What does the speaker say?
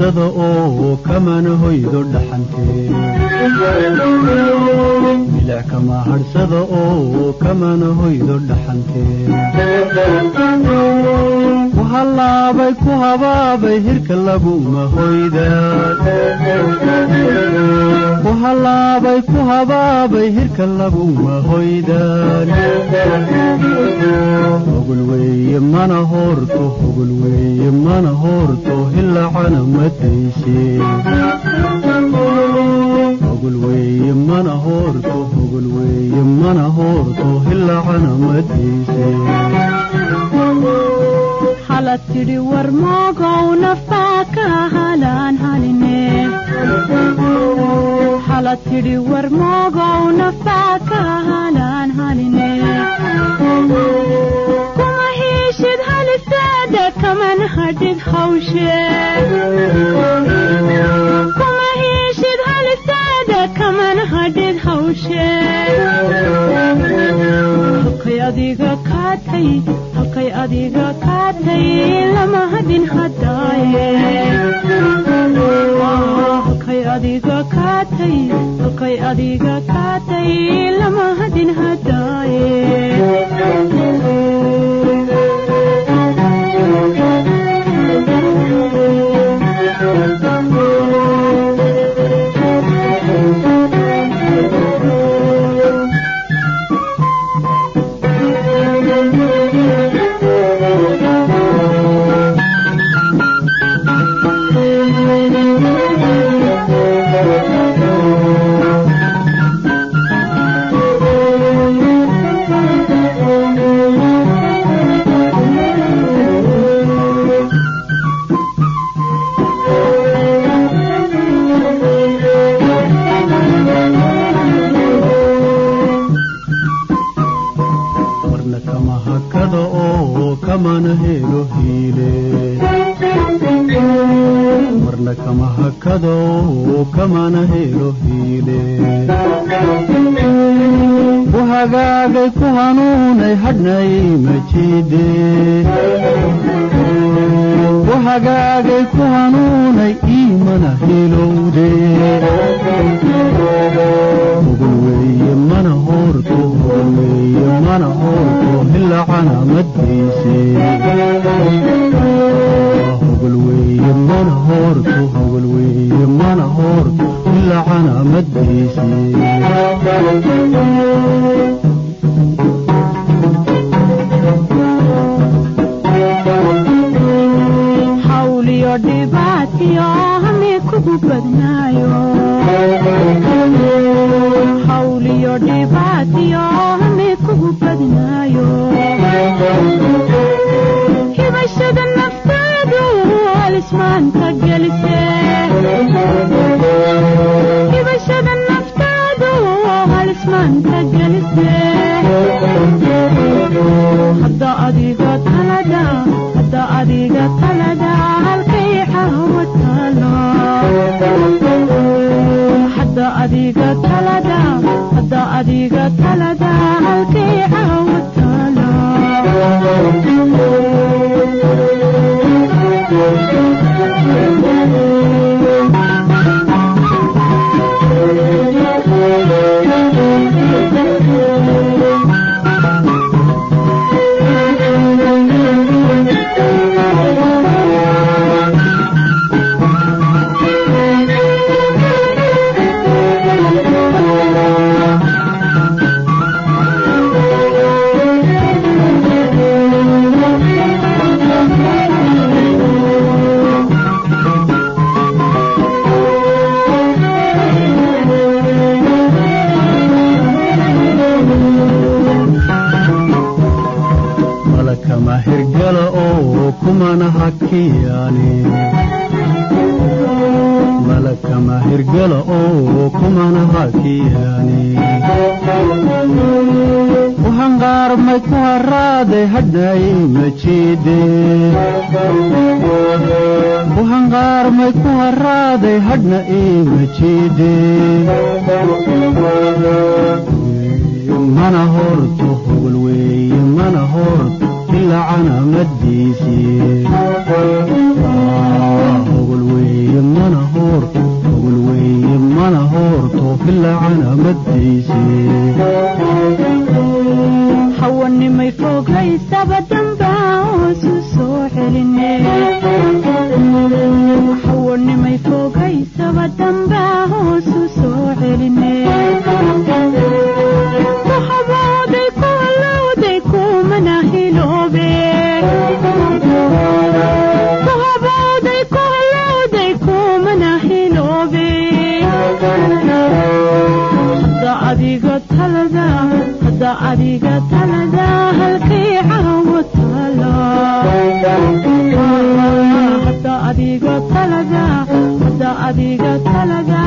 Oo kamana hoydo dhaxantee, milic kama hadhsado oo kamana hoydo dhaxantee. Ku hallaabay, ku habaabay, hirka laguma hoydaan. Ku hallaabay, ku habaabay, hirka laguma hoydaan. Hogol weeye mana hoorto, hogol weeye mana hoorto, hilacana ma dayse. Hogol weeye mana hoorto, hogol weeye mana hoorto, hilacana ma dayse. Hala tidhi war moogow, nafbaa ka halaan haline. Hala tidhi war moogow, nafbaa ka halaan haline. Kuma hiishid halisteeda, kaman hadhid hawshe. Kuma hiishid halisteeda, kaman hadhid hawshe. Halkay adiga kaatay, halkay adiga kaatay, lama hadin hadaaye. Halkay adiga kaatay, halkay adiga kaatay, lama hadin hadaaye. Marna kama hakado oo kamana helo hiile. Marna kama hakado oo kamana helo hiile. Ku hagaagay, ku hanuunay, hadhnay ma jiide. Ku hagaagay, ku hanuunay, iimana hilowde. Hogol weeye mana hoorto, hogol weeye mana hoorto, hilacana ma dayse. Hogol weeye mana hoorto, hogol weeye mana hoorto, hilacana ma dayse. Hawliyo dhibaatiyo hami kugu badnaayo, hawliyo dhibaatiyo hami kugu badnaayo. Hibashada naftaadu alismaanta gelise, hibashada naftaadu halismaanta gelise. Hadda adiga talada, hadda adiga talada, halkay xawa taalo. Hadda adiga talada, hadda adiga talada, halkay xawa taalo. Mala kama hirgala oo kumana hakiyaani. Mala kama hirgala oo kumana hakiyaani. Ku Hanqaarmay ku haraaday hadhay majiide, ku hanqaarmay ku haraaday hadhna ima jiide. Mana horto hogol weeye, mana horto ilacana madiisii. Hogol weeye mana horto, hogol weeye mana horto ilacana madiisii. Hawanimay fogaysaba damba hoosu soo celine, hawanimay fogaysaba damba hoosu soo celine. Ku habooday ku halowday kumana hiloobe, ku habooday ku halowday kumana hiloobe. Hadda adiga talada, hadda adiga talada halkay caawo taala. Hadda adiga talada, hadda adiga talada